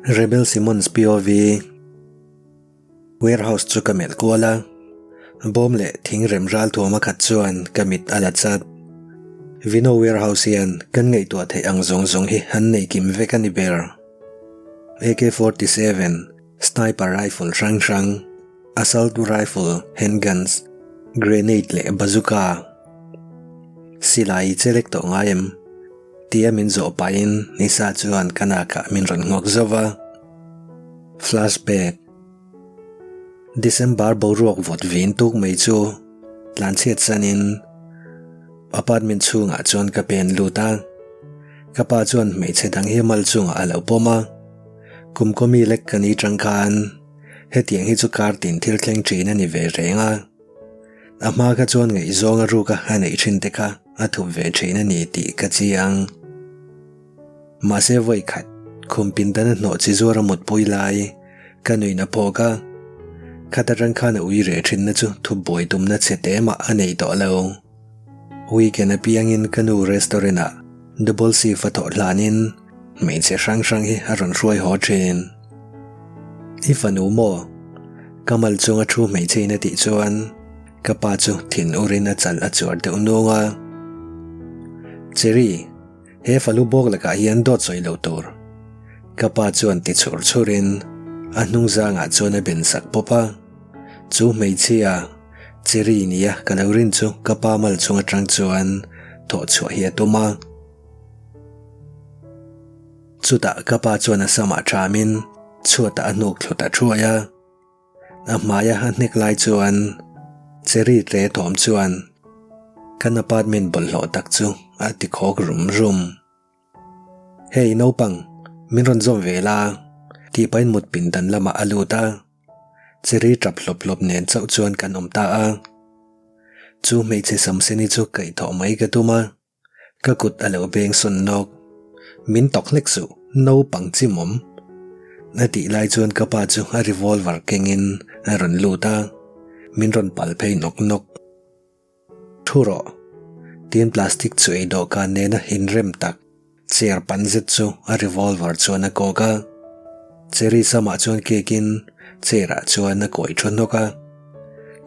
Rebel Simmons POV Warehouse chu ka melh kual a, bawm leh thing rem ral thuam a khat chuan ka mit a la chat. Vino Warehouse hian kan ngaihtuah theih ang zawng zawng hi an nei kim vek a ni ber. AK-47, sniper rifle hrang hrang, assault rifle, handguns, grenade leh bazooka. Silai i chelek tawh ngai em? Tia min zawh pahin Nisa chuan ka nakah min rawn nghawk zauh va. Flashback. December boruak vawt vin tuk mai chu tlanchhiat sanin apartment chhungah chuan ka pen lut a. Ka pa chuan hmeichhe dang hi mal chungah a lo pawm a. Kum kawmi lek ka ni tang khan hetiang hi chu kar tin thil thleng thin a ni ve reng a. A hma kha chuan ngaihzawng a ruka a neih thin te kha a thup ve thin a ni tih ka chiang. Mahse vawi khat, khum pindana hnawh chi zuar a mutpui lai ka nuin a phawk a, khata rang khan a ui reh thinna chu thubuai tumna chhe te mah a nei tawh lo. Weekend apiangin ka nu restaurant ah double shift a thawh hlanin hmeichhe hrang hrang hi a rawn hruai haw thin. I fanu maw? Ka mal chunga thu hmeichhe in a tih chuan ka pa chu thin urin a chal a chuar deuh nung a. Cherry. He falu bawk lakah hian dawt sawi lo tur. Ka pa chuan ti chhur chhurin a hnung zangah chuan a ben sak pawp a. Chu hmeichhia, Cherry nia ka lo rin chu ka pa mal chung atang chuan thawh chhuah hi a tum a. Chutah ka pa chuan a samah thamin chhuatah a hnuk thlut a thuai a. A hmaia a hnek lai chuan Cherry tle thawm chuan kan apartment bawlhhlawh tak chu a ti khawk rum rum. Hey naupang, min rawn zawm ve la tih pahin mut pindan lamah a lut a, Cherry tap hlawp hlawp nen chauh chuan kan awm ta a. Chu hmeichhe samseni chu kaihthawh mai ka tum a. Ka kut a lo beng sawn nawk. Min tawk hlek suh, naupang chimawm. A tih lai chuan ka pa chu a revolver kengin a rawn lut a, min rawn pal phei nawk nawk. Thu rawh. Tin plastic chu ei dawhkan nena inrem tak chair pan zet chu a revolver chuan a kawk a. Cherry samah chuan kekin chair ah chuan a kawi thu hnawk a.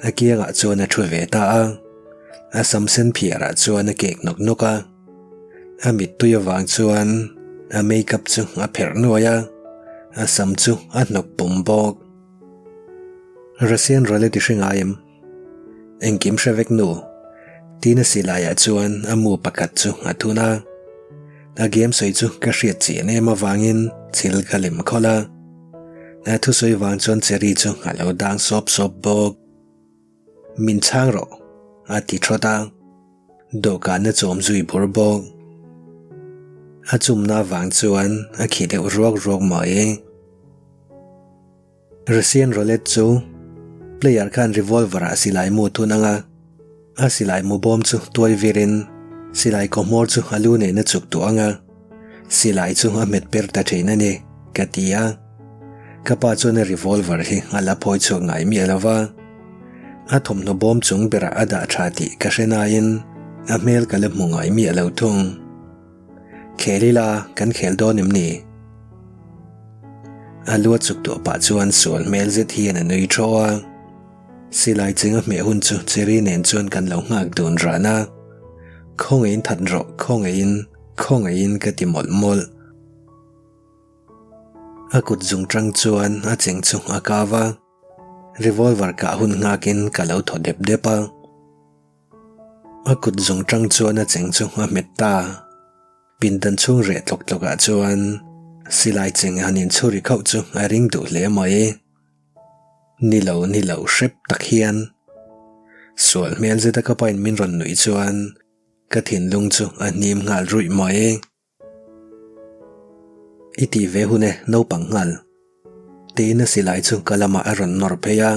A kiangah chuan a thu ve ta a. A sam sen phiarah chuan a kek nawk nawk a. A mittui avang chuan a makeup chu a pherh nuai a, a sam chu a hnawk pum bawk. Russian roulette i hre ngai em? Engkim hre vek nu. Tiin a silaiah chuan a mu pakhat chu a thun a. A game sawi chu ka hriat chian em avangin thil ka lem khawlh a. A thusawi vang chuan Cherry chu a lo dang sawp sawp bawk. Min chhang rawh, a ti thawt a. Dawhkan a chawm zui bur bawk. A chumna vang chuan a khi deuh ruak ruak mai. Russian roulette chu player khan revolver ah silai mu thun ang a, a silai mu bawm chu tuai virin silai kawhmawr chu a lu nen a chuk duh ang a, silai chu a hmet per ta thin a ni, ka ti a. Ka pa chuan a revolver hi a la phawi chhuak ngai miah lo va, a thawmhnaw bawm chung berah a dah tha tih ka hre nain a hmel ka la hmu ngai miah lo thung. Khel ila kan khel dawn em ni? A lu a chuk tuah pah chuan sual hmel zet hian a nui thaw a. Silai ching a hmeh hun chu Cherry nen chuan kan lo nghak dun ran a. Khawngaihin that rawh, khawngaihin, khawngaihin ka ti mawlh mawlh. A kut zung tang chuan a cheng chu a kau a. Revolver kah hun nghakin ka lo thaw dep dep a. A kut zung tang chuan a cheng chu a hmet ta. Pindan chhung reh tlawk tlawk ah chuan silai cheng han inchhuri khauh chu a ring duh hle mai. Ni lo ni lo hrep tak hian sual hmel zeta ka pain min rawn nuih chuan ka thinlung chu a hnim nghal ruih mai. I tih ve hun e naupang nghal. Tiin a silai chu ka lamah a rawn nawr phei a.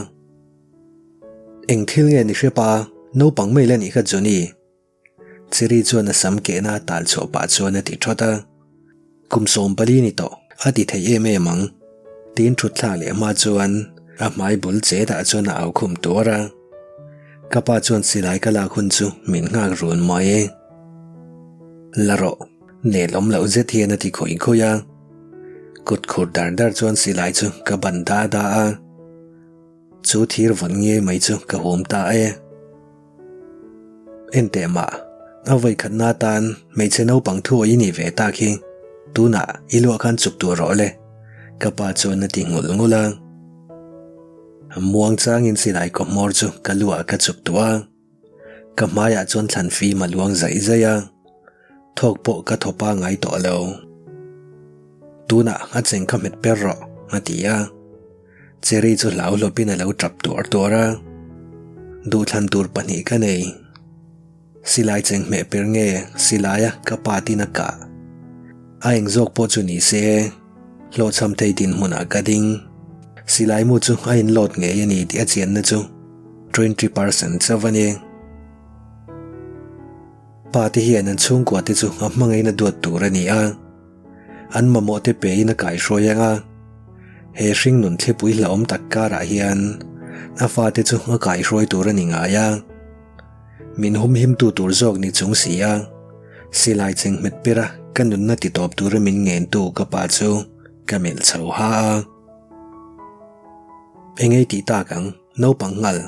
Eng thil nge ni hrep a, naupang mai la nih kha Johnny. Cherry chuan a sam kehna a tal chhuah pah chuan a ti thawt a. Kum 14 ni tawh, a ti thei em em ang. Tiin thut thlak leh hma chuan a hmai bul chetah chuan a au khum tuar a. Ka pa chuan silai ka lak hun chu min nghak run mai e. La rawh, nel awm loh zet hian a ti khawih khawih a. Kut khur dar dar chuan silai chu ka ban da da a. Chu thir vawn ngei mai chu ka hum ta e. Enteh mah, a vawi khatna atan hmeichhe naupang thu i nih ve tak hi tunah i luah khan chuk tur rawh le, ka pa chuan a ti nghulh nghulh a. Muang changin silai kaw hmawr chu ka luah ka chuk tuah a. Ka hmaiah chuan thlan fim a luang zaih zaih a, thawk pawh ka thaw pangai tawh lo. Tunah a cheng kha hmet per rawh, a ti a. Cherry chu hlau hlawpin a lo tap tuar tuar a. Duhthlan tur pahnih ka nei. Silai cheng hmeh per nge silaia ka pa tin a kah. A eng zawk pawh chu ni se, hlawhchham thei dinhmunah ka ding. Silai mu chu a inlawt ngei a ni tih a chianna chu 20% chauh a ni. Pa te hian an chhungkua te chu a hmangaihna duat tur a ni a. An mamawh te pein a kaihruai ang a. He hringnun thlipui hlauhawm tak karah hian a fate chu a kaihruai tur a ni ngai a. Min humhimtu tur zawk ni chung si a, silai cheng hmet pera ka nunna ti tawp tura min ngentu ka pa chu ka melh chho ha a. Engei tih tak ang, naupang nghal,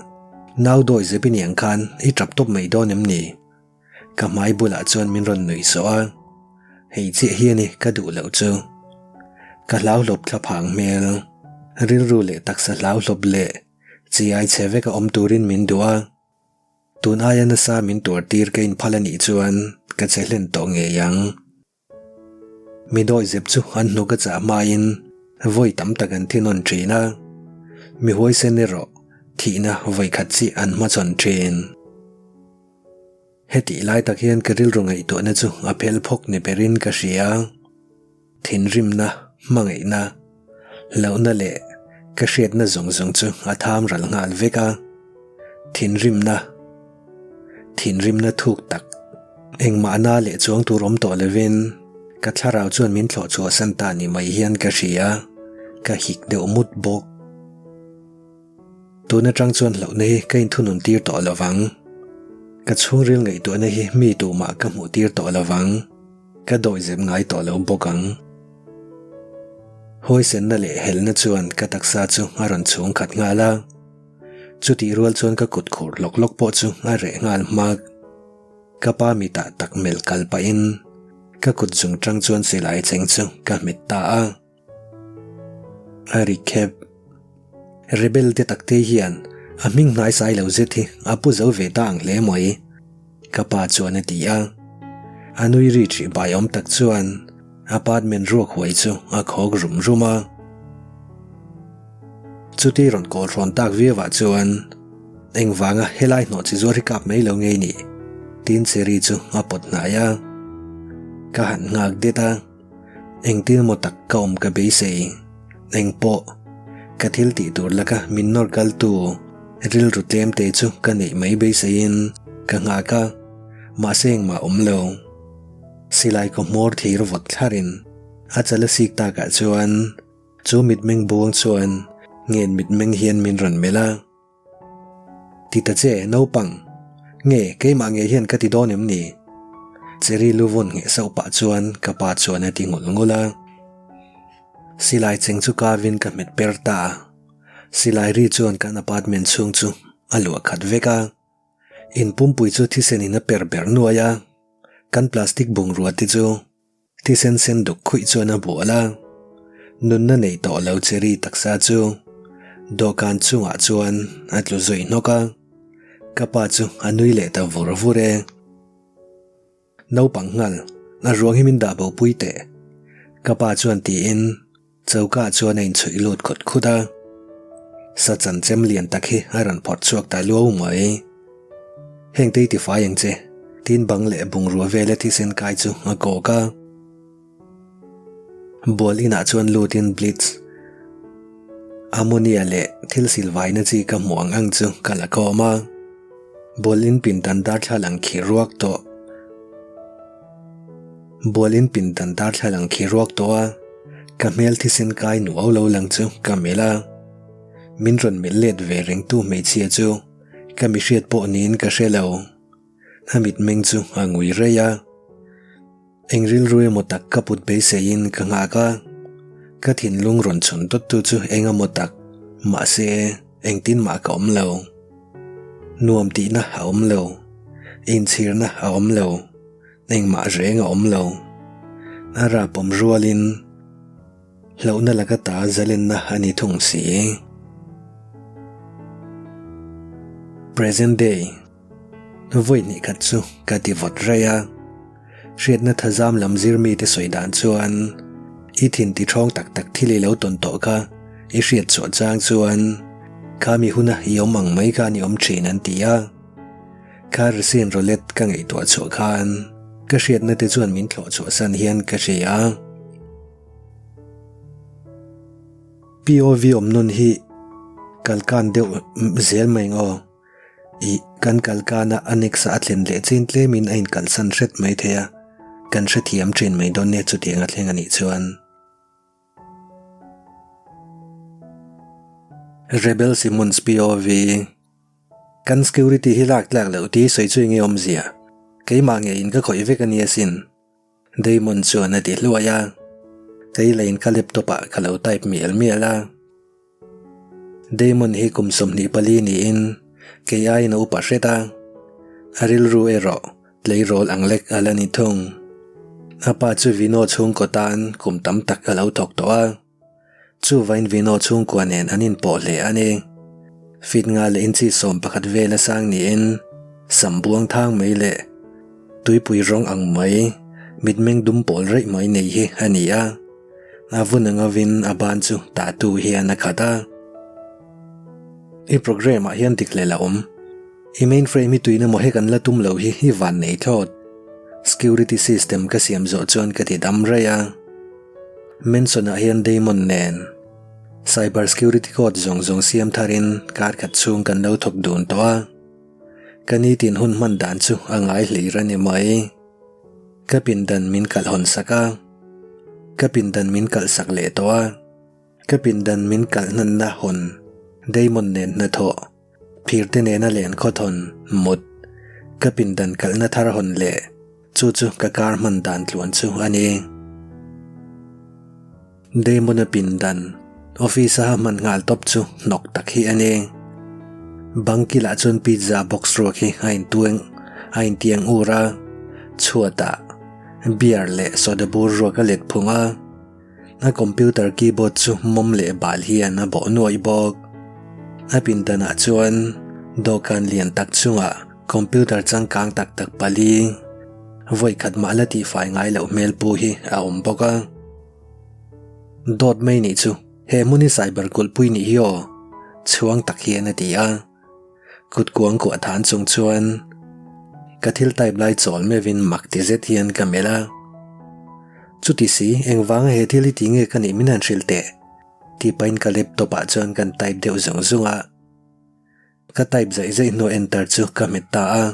nau dawi zep i niang khan i tap tawp mai dawn em ni? Ka hmai bulah chuan min rawn nuih sawh a, hei chiah hi a ni ka duh loh chu. Ka hlauhlawp thla phang hmel, rilru leh taksa hlauhlawp leh Chiai chhe veka awm turin min duh a, tun aia nasa min tuar tir ka inphal a nih chuan ka che hlen tawh ngei ang. Mi dawihzep chu an hnuk a chah hmain vawi tam tak an thinawn thin a, mi huaisen erawh thihna vawi khat chiah an hmachhawn thin. Hetih lai tak hian ka rilru ngaihtuahna chu a phel phawk ni berin ka hria. Thinrimna, hmangaihna, hlauhna leh ka hriatna zawng zawng chu a tham ral nghal vek a. Thinrimna, thinrimna thuk tak, engmahna leh chuang tur awm tawh lovin ka thlarau chuan min thlawh chhuahsan ta ni mai hian ka hria, ka hik deuh mut bawk. Tun atang chuan hlauhna hi ka inthunun tir tawh lo vang. Ka chhungril ngaihtuahna hi mi tumah ka hmuh tir tawh lo vang. Ka dawihzep ngai tawh lo bawk ang. Hawisenna leh helna chuan ka taksa chu a rawn chhung khat nghal a. Chutih rual chuan ka kut khur lawk lawk pawh chu a reh nghal hmak. Ka pa mitah tak melh kal pahin ka kut zung tang chuan silai cheng chu ka hmet ta a. A ri khep. Rebel te takte hian a hming hnai sai lo zet hi a pu zo ve ta ang hle mai, ka pa chuan a ti a. A nui ri ṭih bai awm tak chuan apartment ruak huai chu a khawk rum rum a. Chuti rawn kawl hrawn tak viauah chuan engvanga helai hnawh chi zuar hi kap mai lo ngei ni? Tiin Cherry chu a pawt hnai a. Ka han nghak det a. Engtin maw tak ka awm ka beisei? Eng pawh ka thil tih tur laka min nawr kaltu rilru tlem te chu ka neih mai beiseiin ka nghak a, mahse engmah awm lo. Silai kaw hmawr thir vawt thlarin a chal a sik takah chuan chu mitmeng buang chuan ngen mitmeng hian min rawn melh a. Ti ta che, naupang. Nge, keimah ngei hian ka ti dawn em ni? Cherry lu vawn ngheh sauh pah chuan ka pa chuan a ti ngul ngul a. Silai cheng chu kavin ka hmet per ta a. Silai ri chuan kan apartment chhung chu a luah khat vek a. In pumpui chu thisen in a per ber nuai a. Kan plastic bungrua te chu Thisen sen duk khuih chuan a bual a, nunna nei tawh lo Cherry taksa chu dawhkan chungah chuan a tlu zui hnawk a, ka pa chu a nui leh ta vur vur e. Naupang nghal, a ruang hi min dah bo pui teh, ka pa chuan tiin Choka chuan a inchhuih lut khut khut a, sa chanchem lian tak hi a rawn phawrh chhuak ta luau mai. Heng te i tifai ang che, tin bang leh bungrua vela thisen kai chu a kawk a. Bual inah chuan lutin blitz, ammonia leh thil silvaina chi ka hmuh ang ang chu ka la khawm a. Bual in pindan darthlalang khi ruak tawh. Bualin pindan darthlalang khi ruak tawh a, ka hmel thisen kai nuau lo lang chu ka melh a. Min rawn melh let ve rengtu hmeichhia chu ka mi hriat pawh niin ka hre lo. A mitmeng chu a ngui rei a. Eng rilru emaw tak ka put beiseiin ka nghak a. Ka thinlung rawn chhun dawttu chu eng emaw tak, mahse engtin mah ka awm lo. Nuam tihna a awm lo, inchhirna a awm lo, engmah reng a awm lo. A rap awm rualin hlauhna laka ta zalenna a ni thung si. Present day. Vawi hnih khat chu ka ti vawt raih a, hriatna thazam lam zir mite sawi dan chuan i thin ti thawng tak tak thil i lo tawn tawh kha i hriat chhuah chang chuan kha mi huna i awm ang mai khan i awm thin an ti a. Kha Russian roulette ka ngaihtuah chhuah khan ka hriatna te chuan min thlawh chhuah san hian ka hria a. POV awm nawn hi kalkan deuh zel mai ang aw. Ih, kan kalkana a next a thlen leh chin tlemin a inkalhsan hret mai thei a, kan hrethiam thin mai dawn nia chutiang a thleng a nih chuan. Rebel Simmons POV, Kan security hi lak tlak loh tih sawi chu enge awmzia? Keimah ngeiin ka khawih vek a nia sin. Damon chuan a ti hluai a, kei lain ka laptop ah ka lo type mial mial a. Damon hi kum 24 niin kei aiin a upa hret a, a rilru erawh tleirawl ang lek a la ni thung. A pa chu Vino chhungkaw tan kum tam tak a lo thawk tawh a. Chuvain Vino chhungkua nen an inpawh hle a ni. Feet nga leh inchi 11 vel a sang niin sam buang thang mai leh tuipui rawng ang mai mitmeng dum pawl raih mai nei hi a ni a. A vun ang avin a ban chu tattoo hian a khat a. I program ah hian dik leh la awm. I mainframe hi tuina maw hek an la tum lo hi i van nei thlawt. Security system ka siam zawh chuan ka ti dam raih a. Mansion-ah hian Damon nen Cyber Security Code zawng zawng siam tharin kar khat chhung kan lo thawk dun tawh a. Ka nitin hun hman dan chu a ngai hlir a ni mai. Ka pindan min kalh hawn sak a. Ka pindan min kalh sak leh tawh a. Ka pindan min kalh hnanna hawn Damon nen hnathawh, phirte nena len khawthawn, mut, ka pindan kalhna thar hawn leh Chu chu ka kar hman dan tluan chu a ni. Damon-a pindan, office-a hman nghal tawp chu hnawk tak hi a ni. Bang kilah chuan pizza box ruak hi a intueng a intiang ur a, chhuatah beer leh soda bur ruak a let phung a. A computer keyboard chu mawm leh bal hian a bawh nuaih bawk. A pindanah chuan dawhkan lian tak chungah computer changkang tak tak pali vawi khat mah la tihfai ngai loh hmel pu hi a awm bawk a. Dawt mai nih chu he hmun hi cyber kulhpui nih hi aw chhuang tak hian a ti a. Kut kuang kuah than chung chuan ka thil type lai chawl meuhin mak ti zet hian ka melh a. Chuti si, engvanga he thil hi ti nge ka nih min han hrilh teh? Tih pahin ka laptop ah chuan kan type deuh zung zung a. Ka type zaih zaih hnuah enter chu ka hmet ta a.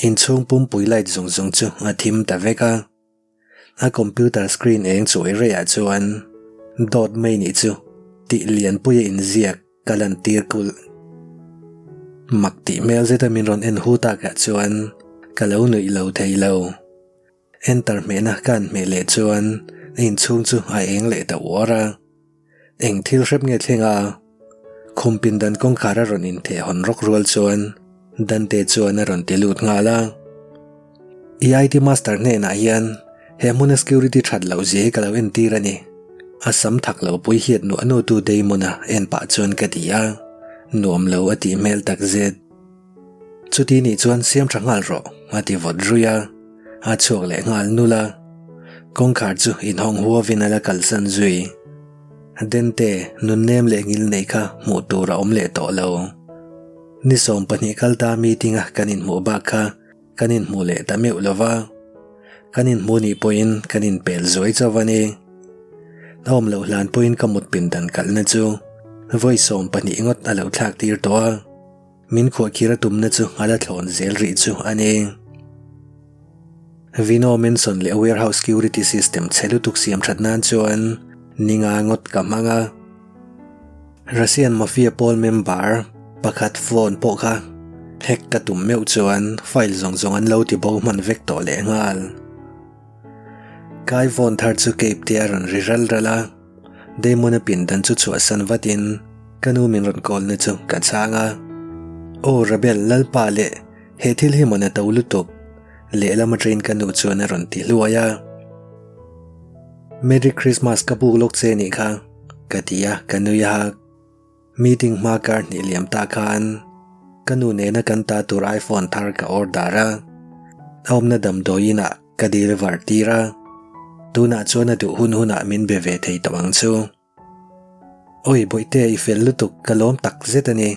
Inchhung pumpui light zung zung chu a thim ta vek a. A computer screen eng chuai reiah chuan dawt mai nih chu tih lianpuia inziak ka lantir kulh. Mak tih hmel zeta min rawn en hu takah chuan ka lo nuih lo thei lo. Enter hmehna ka han hmeh leh chuan a inchhung chu a eng leh ta uar a. Eng thil hrep nge thleng a? Khum pindan kawngkhar a rawn intheh hawn rawk rual chuan Dante chuan a rawn ti lut nghal a. I IT master hnenah hian he hmuna security that loh zia hi ka lo entir a ni. A sam thak lo pui hiat nuah nutu Damon-a en pah chuan ka ti a, nuam lo a tih hmel takzet. Chuti nih chuan siam tha nghal rawh, a ti vawt ruih a, a chhuak leh nghal nul a. Kawngkhar chu inhawng huavin a la kalsan zui. Dente, nunnem leh ngil nei kha hmuh tur a awm leh tawh lo. Ni 12 kal ta meeting a kan inhmuh bak kha kan inhmuh leh ta meuh lo va. Kan inhmuh nih pawhin kan inpel zuai chauh a ni. A awm loh hlan pawhin ka mut pindan kalhna chu vawi 12 ngawt a lo thlak tir tawh a. Min khuahkhir a tumna chu a la thlawn zel rih chu a ni. Vino Manson leh Warehouse Security System chhe lutuk siam that nan chuan ninga ngawt ka hmang a. Russian Mafia pawl member pakhat phone pawh kha hack ka tum meuh chuan file zawng zawng an lo ti bo hman vek tawh leh nghal. Kai phone thar chu cape te a rawn ri ral ral a. Damon-a pindan chu chhuahsan vatin ka nu min rawn call na chu ka chhang a. Aw Rebel Lalpa leh he thil hi mawn a to lutuk lehlam atangin ka nu chuan a rawn ti hluai a. Merry Christmas ka buk lawk che nih kha ka ti a ka nui a hak. Meeting hma kar hnih liam ta khan ka nu nena kan ta tur iPhone thar ka order a, a awmna damdawiin ah ka deliver tir a, tunah chuan a duh hun hunah min be ve thei tawh ang chu. Awi bawihte i fel lutuk ka lawm tak zet a ni.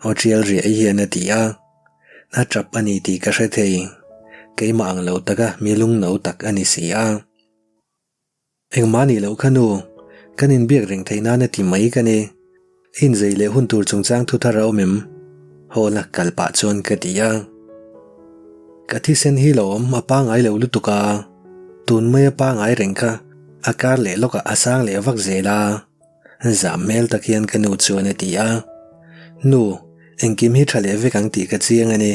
Aw tial riah hian a ti a, a tap a ni tih ka hre thei, keimah ang lo taka mi lungno tak a ni si a. Engmah nih loh kha nu, kan inbiak reng theih nana ti mai ka ni. I inzei leh hun tur chungchang thu thar a awm em? Hall a kal pah chuan ka ti a. Ka thisen hi lo awm a pangai lo lutuk a, tun mai a pangai reng kha a kar leh lawkah a sang leh vak zel a. Zam hmel tak hian ka nu chuan a ti a, Nu, engkim hi tha leh vek ang tih ka chiang a ni.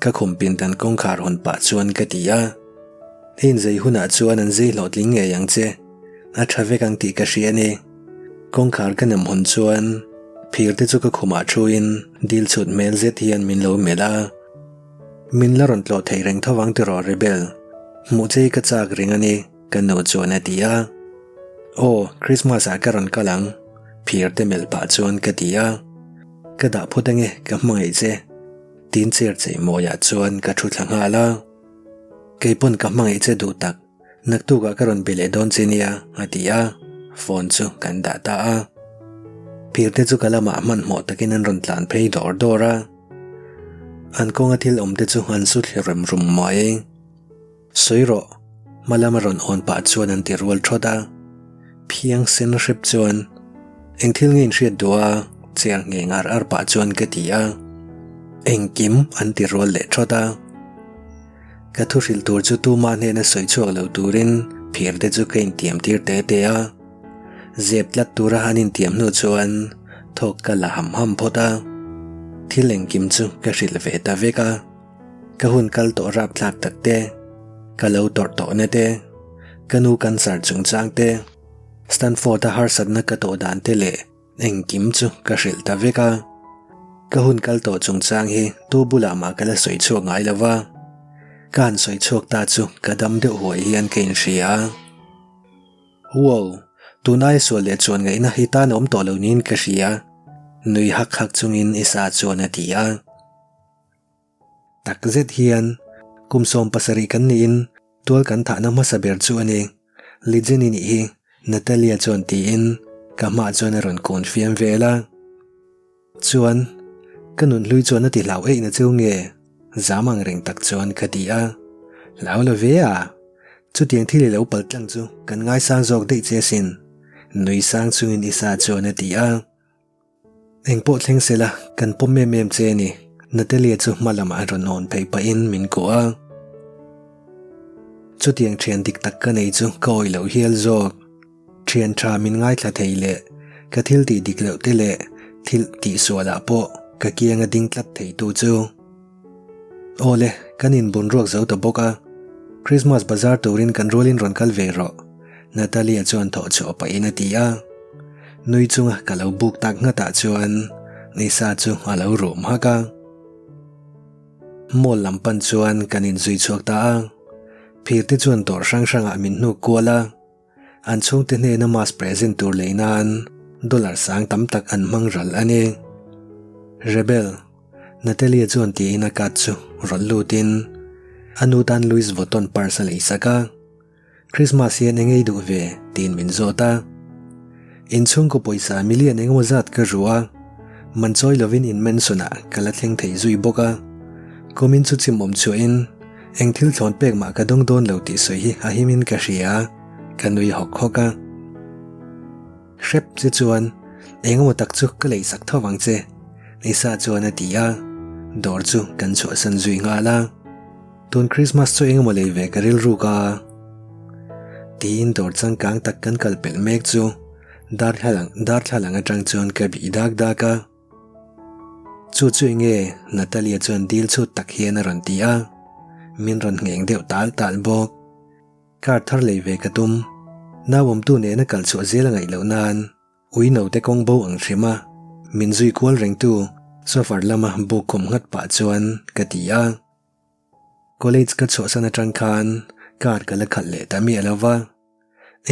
Ka khum pindan kawngkhar hawn pah chuan ka ti a, I inzei hunah chuan an zei hlawhtling ngei ang che, a tha vek ang tih ka hria a ni. Kawngkhar ka nem hawn chuan phir te chu ka khumah thuin dil chhut hmel zet hian min lo melh a, Min la rawn tlawh thei reng tho vang tiraw Rebel, hmuh che hi ka chak reng a ni. Ka nu chuan a ti a, Aw, Christmas ah ka rawn kal ang, phir te melh pah chuan ka ti a, Ka dah phawt ange, ka hmangaih che, tiin chair chei mawiah chuan ka thu thla nghal a, Keipawn ka hmangaih che duh tak, naktukah ka rawn be leh dawn che nia, a ti a, phone chu kan dah ta a. Phir te chu ka lamah hmanhmawh takin an rawn tlan phei dawr dawr a, an kawnga thil awm te chu an su thli rem rum mai. Sawi rawh, hma lama rawn awn pah chuan an ti rual thawt a. Phiang sen hrep chuan, Eng thil nge in hriat duh a? Chair ngheng ar ar pah chuan ka ti a. Engkim an ti rual leh thawt a. Ka thu hrilh tur chu tuma hnena sawi chhuak lo turin phir te chu ka intiam tir te te a. Zep tlat tura an intiam hnu chuan thawk ka la ham ham phawt a. Thil engkim chu ka hrilh ve ta vek a. Ka hun kal tawh rapthlak tak te, ka lo tawrh tawhna te, ka nu cancer chungchang te, Stanford-a harsatna ka tawh dan te leh engkim chu ka hrilh ta vek a. Ka hun kal tawh chungchang hi tu bulah mah ka la sawi chhuak ngai lo va, ka han sawi chhuak ta chu ka dam deuh huai hian ka inhria a. Wow! Tunai sual leh chuan ngaihna hi tan a awm tawh lo niin ka hria, nui hak hak chungin Isa chuan a ti a. Tak zet hian kum 70 kan niin tual kan thahna hmasa ber chu a ni. Lijen i nih hi Natalia chuan tiin ka hmaah chuan a rawn kawn fiam vel a. Chuan ka nunhlui chuan a ti hlau eih na cheu nge? Zam ang reng tak chuan ka ti a. Hlau lo ve a, chutiang thil i lo pal tlang chu kan ngaisang zawk daih che asin, nui sang chungin Isa chuan a ti a. Engpawh thleng se la, kan pawm em em che a ni, Natalia chu hma lamah a rawn awn phei pahin min kuah a. Chutiang thian dik tak ka nei chu ka awih loh hial zawk. Thian tha min ngaithla thei leh ka thil tih dik loh te leh thil tih sualah pawh ka kianga ding tlat thei tu chu. Aw le, kan inbun ruak zo ta bawk a, Christmas bazar turin kan rualin rawn kal ve rawh, Natalia chuan thawh chhuah pahin a ti a. Nui chunga ka lo buk tak nghatah chuan Nisa chu a lo rum hak a. Mall lam pan chuan kan inzui chhuak ta a, phir te chuan dawr hrang hrangah min hnuk kual a. An chhungte hnena mass present tur lei nan dollar sang tam tak an hmang ral a ni. Rebel, Natalia chuan tiin a cut chu rawn lutin a nu tan Louis Vuitton purse a lei sak a. Christmas hian eng ei duh ve? tiin min zawt a. Inchhungkaw pawisa million engemaw zat ka ru a, man chawi lovin in mansion ah ka la thleng thei zui bawk a. Kumin chu chimawm chhuahin Eng thil thlawn pek mah ka dawng dawn lo tih sawi hi a himin ka hria, ka nui hawk hawk a. Hrep che chuan eng emaw tak chu ka lei sak tho vang che, Isa chuan a ti a, dawr chu kan chhuahsan zui nghal a. Tun Christmas chu eng emaw lei ve ka rilruk a, tiin dawr changkang tak kan kal pelh mek chu darthlalang darthlalang atang chuan ka bih dak dak a. Chu chu enge? Natalia chuan dil chhut tak hian a rawn ti a, min rawn ngheng deuh tal tal bawk. Car thar lei ve ka tum. Nauawmtu nena kal chhuah zel a ngaih loh nan ui note kawng bo ang hrim a, min zui kual rengtu sofa lama buk khum nghat pah chuan ka ti a. College ka chhuahsan atang khan car ka la khalh leh ta miah lo va.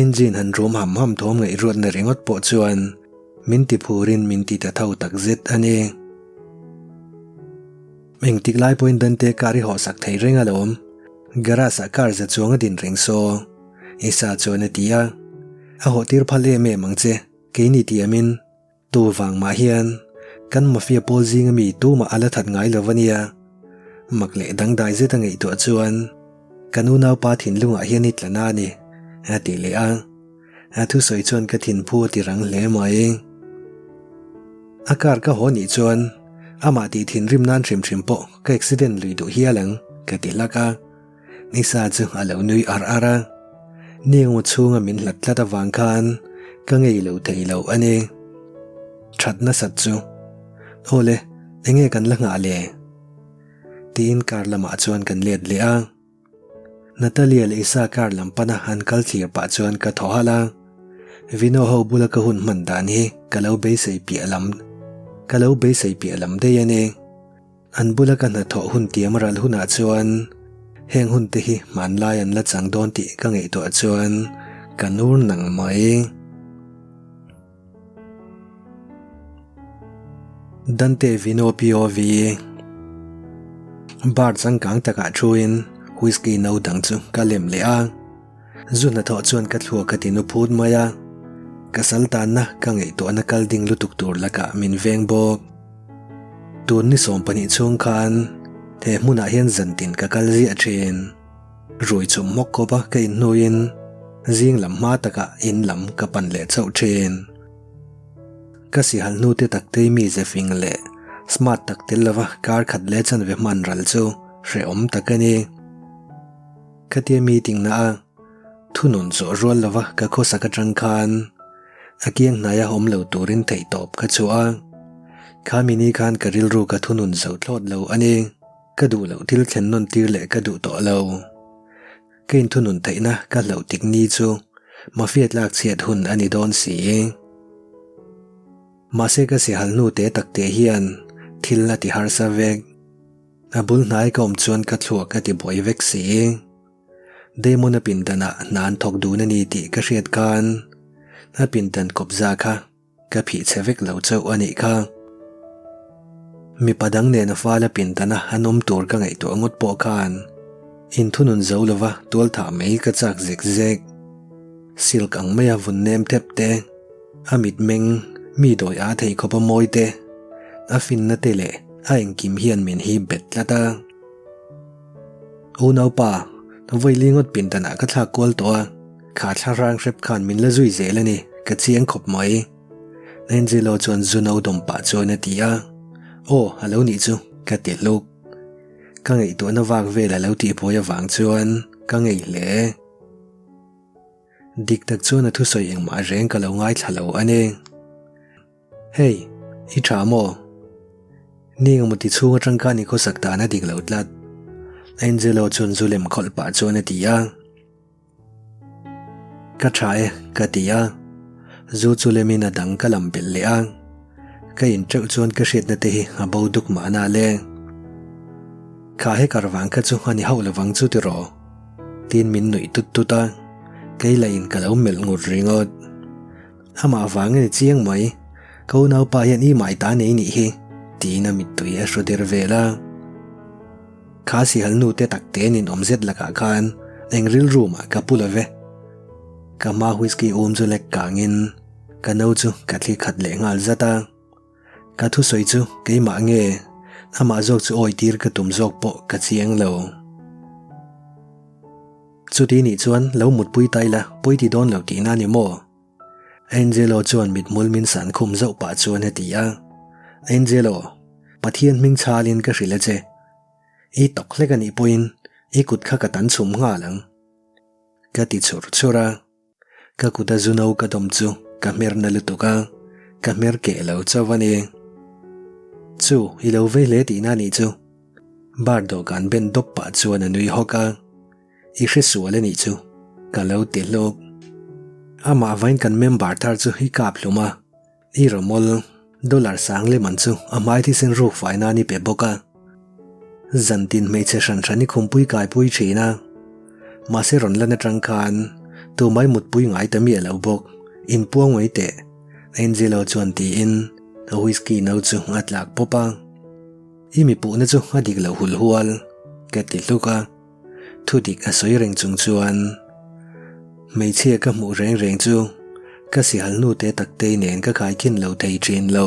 Engine han rum ham ham thawm ngaihruatna ringawt pawh chuan min ti phurin min ti ta tho tak zet a ni. Engtik lai pawhin Dante car i hawhsak thei reng alawm. Garage ah car za chuang a din reng saw. Isa chuan a ti a. A hawhtir phal em em ang che, keini tiamin. Tu vang mah hian kan mafia pawl zinga mi tumah a la that ngai lo a nia. Mak leh dangdai zet a ngaihtuah chuan kan unaupa thinlungah hian i tla na a ni, a ti leh a. A thusawi chuan ka thinphu a ti rang hle mai. A car ka haw nih chuan amah tih thinrim nan hrim hrim pawh ka accident lui duh hial ang, ka ti hlak a. Nisa chu a lo nui ar ar a, Niengmaw chhunga min hlat tlat avang khan ka ngei lo thei lo a ni. That nasat chu. Awle, enge kan la nghah le? Tiin car lamah chuan kan let leh a. Natalia leh Isa car lam pana an kal thlir pah chuan ka thaw halh a. Vino ho bula ka hun hman dan hi ka lo beisei piah lam ka lo beisei piah lam daih a ni. An bula ka hnathawh hun tiam ral hunah chuan heng hunte hi hmanlai an la chang dawn tih ka ngaihtuah chuan ka nur nang mai. Dante Vino POV Bar changkang takah thuin whisky no dang chu ka lem leh a. Zu hnathawh chuan ka thluak a ti nu phut mai a, ka sal tanna ka ngaihtuahna kal ding lutuk tur lakah min veng bawk. Tun ni 12 chhung khan he hmunah hian zantin ka kal ziah thin. Rui chum hmawk khawp a ka inhnuin zing lam hma takah in lam ka pan leh chauh thin. Ka sihal hnu te taktei mi ze fing leh smart tak tel lova kar khat leh chanve hman ral chu hrehawm tak a ni. Khatia meeting na a thunun zawh rual lova ka khawsak atang khan a kiang hnaia awm lo turin theihtawp ka chhuah a. Khami ni khan ka rilru ka thunun zo thlawt lo a ni. Ka duh loh thil thlen nawn tir leh ka duh tawh lo. Ka inthunun theihna ka hlauh tik ni chu mafia tlak chhiat hun a ni dawn si. Mahse ka sihal hnu te tak te hian thil a ti harsa vek. A bul hnai ka awm chuan ka thluak a ti buai vek si. Damon a pindanah hna an thawk dun a ni tih ka hriat khan a pindan kawpza kha ka phih chhe vek lo chauh a nih kha. Mipa dang nen a fal a pindana an awm tur ka ngaihtuah ngawt pawh khan inthunun zo lova tualthah mai ka chak zek zek. Silk ang maia vun nem thep te. A mitmeng, mi dawi a thei khawp a mawi te, a finna te leh a engkim hian min hip bet tlat a. Unaupa, vawi ngawt pindanah ka thlak kual tawh a, kha thlarang hrep khan min la zui zel a ni, ka chiang khawp mai. Angelo chuan zu no dawm pah chuan a ti a, Aw, a lo nih chu, ka ti hluk. Ka ngaihtuahna vak vel a lo tihbuai avang chuan ka ngei hle. Dik tak chuan a thusawi engmah reng ka lo ngaithla lo a ni. Hey, i tha maw? Ni engemaw ti chhung atang khan i khawsak dan a dik lo tlat. Angelo chuan zu lem khawlh pah chuan a ti a. Ka tha e, ka ti a. Zu chu lemin a dang ka lam belh leh a. Ka in teuh chuan ka hriatna te hi a bo duk mahna le. Kha he kar vang kha chu a ni hauh lovang chu tiraw? Tiin min nuih tut tut a, kei lah in ka lo melh ngut ringawt. Amah vang a ni chiang mai, ka unaupa hian i mai ta nei nih hi, tiin a mittui a hru der vel a. Kha sihal nu te tak te nin awm zet lakah khan eng rilru mah ka pu lo ve. Ka hma whisky um chu lek kangin ka no chu ka thli khat leh nghal zat a. Ka thusawi chu keimah nge amah zawk chu awi tir ka tum zawk pawh ka chiang lo. Chuti nih chuan lo mutpui ta ila pawi ti dawn lo tihna a ni maw? Angelo chuan mithmul min san khum zauh pah chuan a ti a. Angelo, Pathian hming chhalin ka hrilh a che. I tawk hlek a nih pawhin i kut kha ka tan chhum nghal ang. Ka ti chhur chhur a. Ka kut a zu no ka dawm chu ka hmer na lutuk a, ka hmer keh lo chauh a ni. Chu, i lo vei hle tihna nih chu. Bar dawhkan ben dawp pah chuan a nui hawk a, I hre sual a nih chu, ka lo ti hlawk. Amah vain kan member thar chu i kap hlum a, i rawmawl dollar sang lem an chu a hmai thisen ruk fai nan i pe bawk a. Zantin hmeichhe hran hran i khumpui kaipui thin a, mahse rawn lan atang khan tumai mutpui ngai ta miah lo bawk, inpuang mai teh, Angelo chuan tiin a whisky no chu a tlak pawp a. I mi puhna chu a dik lo hul hual, ka ti hluk a. Thu dik a sawi reng chung chuan hmeichhia ka hmuh reng reng chu ka sihal nu te taktei nen ka khaikhin lo thei thin lo.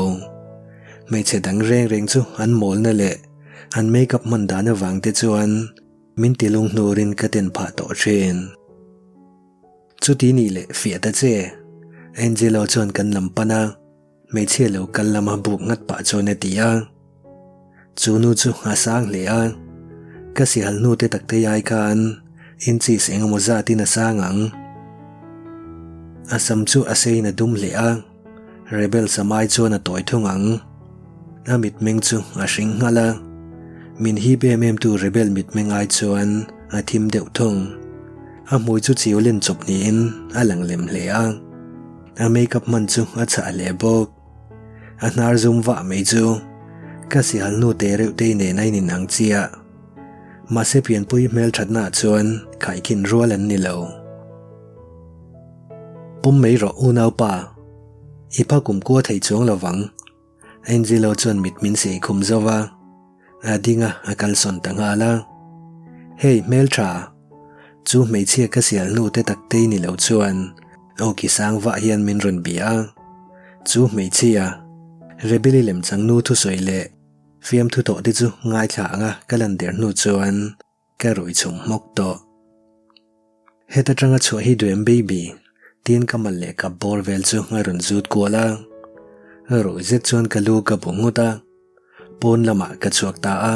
Hmeichhe dang reng reng chu an mawlna leh an makeup hman dan avang te chuan min ti lunghnurin ka ten phah tawh thin. Chuti nih leh fiah ta che, Angelo chuan kan lam pan a. Hmeichhia lo kal lama buk ngat pah chuan a ti a. Chu nu chu a sang hle a. Ka sihal hnu te tak te ai khan inches eng emaw zatin a sang ang. A sam chu a seiin a dum hle a, Rebel sam ai chuan a tawi thung ang. A mitmeng chu a hring nghal a. Min hip em em tu Rebel mitmeng ai chuan a thim deuh thung. A hmui chu chiu len chawp niin a lang lem hle a. A makeup hman chu a chhah hle bawk. A hnar zum vah mai chu ka sihal nu te reuh tei nen a inin ang chiah. Mahse pianpui hmelthatna ah chuan khaikhin rual an ni lo. Pawm mai rawh unaupa, i pha kumkua thei chuang lovang. Angelo chuan mit min sei khum zo va, a ding a, a kalsawn ta nghal a. Hey hmeltha, chu hmeichhia ka sial hnu te tak tei ni lo chuan awki sang vah hian min rawn bia a. Chu hmeichhia, Rebeli lemchang nu thusawi leh fiamthu tawh te chu ngaithla anga ka lan der hnu chuan Ka rui chhum hmawk tawh. Heta tanga chhuah hi duem baby tiin ka mal leh ka bawr vel chu a rawn zut kual a. Rui zet chuan ka lu ka bu nghut a, pawn lamah ka chhuak ta a.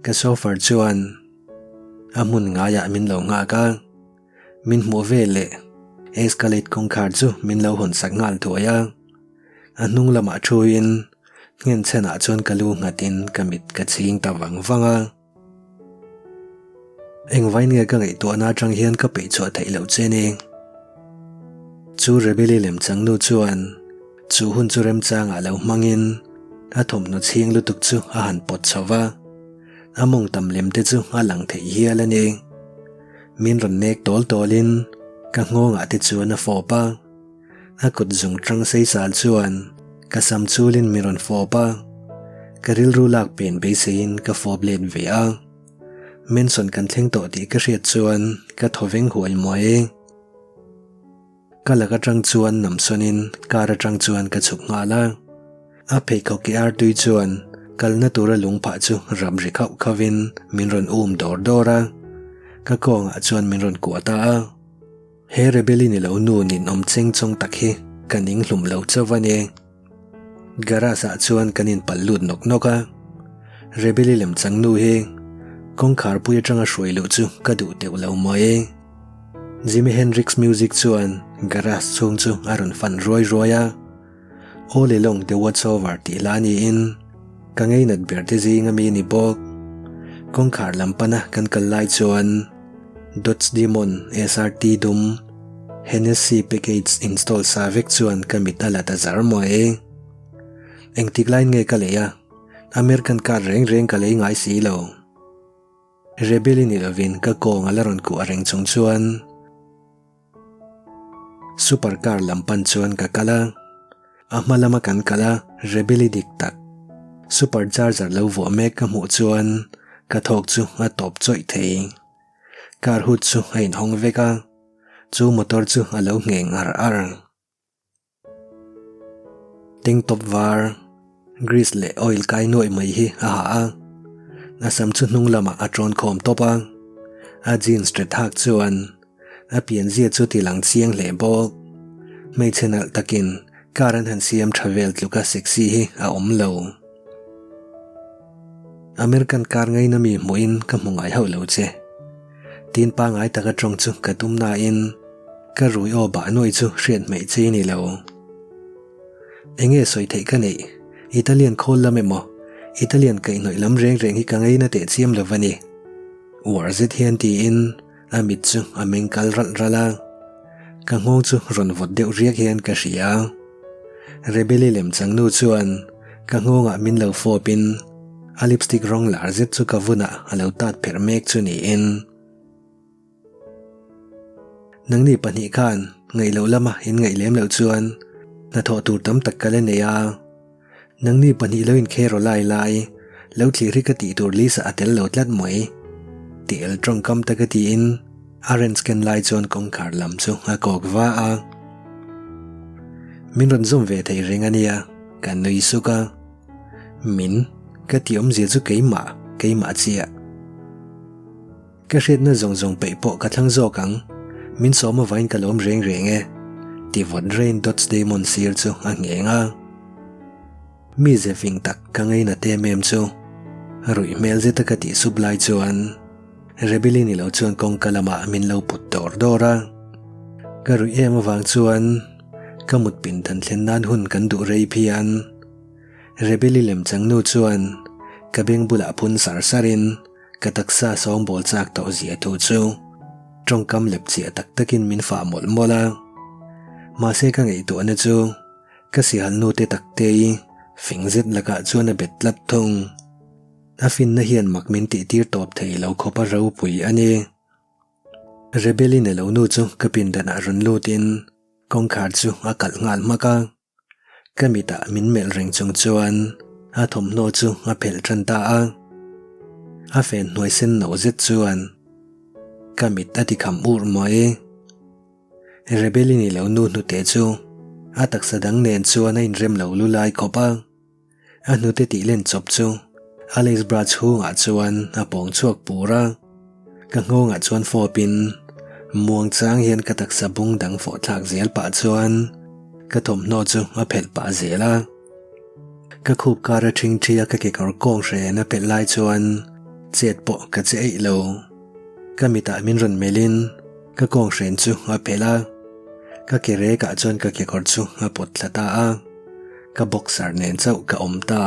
Ka chauffeur chuan a hmun ngaiah min lo nghak a, min hmuh vel leh Escalade kawngkhar chu min lo hawn sak nghal thuai a. A hnung lamah thuin nghenchhenah chuan ka lu nghatin ka mit ka chhing ta vang vang a. Engvain nge ka ngaihtuahna atang hian ka peih chhuah theih loh che ni? Chu Rebeli lemchang nu chuan chu hun chu remchangah lo hmangin a thawmhnaw chhing lutuk chu a han pawt chho va, a mawng tam lem te chu a lang theih hial a ni. Min rawn nek tawl tawlin ka nghawngah te chuan a fawp a. A kut zung tang sei sal chuan ka sam chulin min rawn fawp a, ka rilru lak pen beiseiin ka fawp let ve a. Mansion kan thleng tawh tih ka hriat chuan ka thaw veng huai mai. Ka lak atang chuan namsawnin car atang chuan ka chhuk nghal a. A pheikhawk ke artui chuan kalna tura lungphah chu rap ri khauh khauhin min rawn um dawr dawr a, ka kawngah chuan min rawn kuah ta a. He Rebeli ni lo nu ninawm cheng chawng tak hi ka ning hlum lo chauh a ni. Garage ah chuan kan inpalh lut nawk nawk a, Rebeli lemchang nu hi kawngkhar pui atanga hruai luh chu ka duh teuh lo mai. Jimi Hendrix music chuan garage chhung chu a rawn fan ruai ruai a, All Along The Watch Over tih hla niin ka ngeinat ber te zing ami ni bawk. Kawngkhar lam pana kan kal lai chuan Dodge Demon SRT dum Hennessy package install sa vek chuan ka mit a la ta zar mai. Engtik lain nge ka lei a, American car reng reng ka lei ngai si lo. Rebel-i ni lovin ka kawng a la rawn kuah reng chung chuan Super car lam pan chuan ka kal a, a hma lama kan kal a Rebel-i dik tak super charger lo vuah mek ka hmuh chuan ka thawk chu a tawp chawih thei. Car hood chu a inhawng vek a, chu motor chu a lo ngheng ar ar. Tank top var, grease leh oil kai nuaih mai hi a ha a, a sam chu hnung lamah a tawn khawm tawp a, a jeans ṭet hak chuan a pianzia chu ti lang chiang hle bawk. Hmeichhe nalh takin car an han siam ṭha vel tluka sexy hi a awm lo. American car ngaina mi hmuhin ka hmu ngai hauh lo che. Tin pangai taka tawng chu ka tum nain ka rui aw bah nuai chu hriat hmeih chi ni lo. Enge sawi theih ka neih? Italian khawl lam emaw Italian kaihhnawih lam reng reng hi ka ngaina teh chiam lo va ni. Uar zet hian tiin a mit chu a meng kal ralh ralh a. Ka nghawng chu rawn vawt deuh riak hian ka hria. Rebeli lemchang nu chuan ka nghawngah min lo fawpin a lipstick rawng lar zet chu ka vunah a lo tat pherh mek chu niin. Nangni pahnih khan ngaih loh lama in ngaih lem loh chuan hnathawh tur tam tak ka la nei a. Nangni pahnih lo inkhel rawh lai lai, lo thlir hi ka tih tur list ah a tel lo tlat mai. Tih el tawngkam taka tiin a wrench ken lai chuan kawngkhar lam chu a kawk va a. Min rawn zawm ve thei reng a nia, ka nui suk a. Min, ka tih awmzia chu keimah, keimah chiah. Ka hriatna zawng zawng peih pawh ka thlang zawk ang, min sawm avain ka lawm reng reng e, ti vawt Rain Dots Damon sir chu a ngheng a. Mi ze fing tak ka ngainat em em chu ruih hmel zeta ka tih sup lai chuan Rebeli ni lo chuan kawngka lamah min lo put dawr dawr a. Ka ruih em avang chuan ka mut pindan thlen nan hun kan duh rei phian. Rebeli lemchang nu chuan ka beng bulah phun sar sarin Ka taksa sawngbawl chak tawh zia thu chu tawngkam lep chiah tak takin min fah mawlh mawlh a. Mahse ka ngaihtuahna chu ka sihal nu te taktei fing zet lakah chuan a bet tlat thung. A finna hian mak min tihtir tawp thei lo khawp a ropui a ni. Rebel-i ne lo nu chu ka pindanah rawn lutin kawngkhar chu a kalh nghal hmak a. Ka mitah min melh reng chung chuan a thawmhnaw chu a phelh tan ta a. A fen hnuai sen no zet chuan ka mit a ti kham ur mai. Rebeli ni lo nu hnute chu a taksa dang nen chuan a inrem lo lu lai khawp a. A hnute tih len chawp chu a lace bra chhungah chuan a pawng chhuak pur a. Ka nghawngah chuan fawpin muang chang hian ka taksa bung dang fawh thlak zel pah chuan ka thawmhnaw chu a phelh pah zel a. Ka khup kar a ṭhing ṭhi a ka kekawr kawng hren a phelh lai chuan chet pawh ka che eih lo. Ka mitah min rawn melhin ka kawng hren chu a phelh a. Ka ke rekah chuan ka kekawr chu a pawt thla ta a. Ka boxer nen chauh ka awm ta.